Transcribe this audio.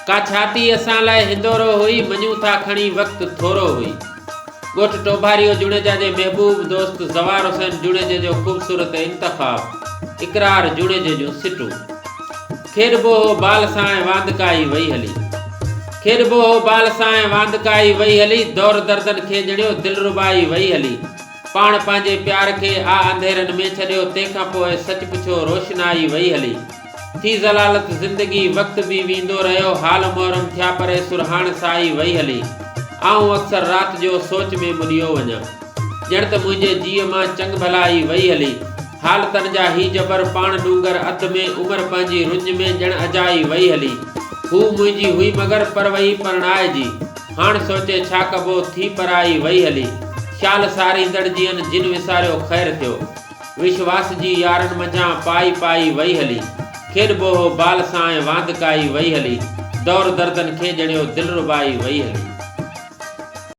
ڪا ڇاتي اسان لاء هندورو هئي، مڃون ٿا کڻي وقت ٿورو هئي. ڳوٺ ٽوڀاريو جوڻيجا جي محبوب دوست زوار حسين جوڻيجي جو خوبصورت انتخاب، اقرار جوڻيجي جون سٽون. کيڏبو هو بال سان ۽ واندڪائي وئي هلي. کيڏبو هو بال سان ۽ واندڪائي وئي هلي، دور دردن کي ڄڻيو دلربائي وئي هلي. پاڻ پنهنجي پيار کي آ انڌيرن ۾ ڇڏيو، تنهن کان پوء سچ پڇو روشنائي وئي هلي. ٿي ذلالت زندگي وقت به ويندو رهيو، حال محرم ٿيا پري سرهاڻ سائي وئي هلي. آئون اڪثر رات جو سوچ ۾ ٻڏيو وڃان. ڄڻ ته منهنجي جيء مان چڱ ڀلائي وئي هلي. حالتن جا هي جبر پاڻ ڏونگر اڌ ۾ عمر پنهنجي رڃ ۾ ڄڻ اجائي وئي هلي. هوء منهنجي هئي مگر پر وئي پرڻائجي. هاڻ سوچي ڇا ڪبو ٿي پرائي وئي هلي. شال ساريندڙ جيئن جن وساريو خير ٿيو. وشواس جي يارن منجهان پائي پائي وئي هلي. کيڏبو هو بال سان ۽ واندڪائي وئي هلي. دور دردن کي ڄڻيو دلربائي وئي هلي.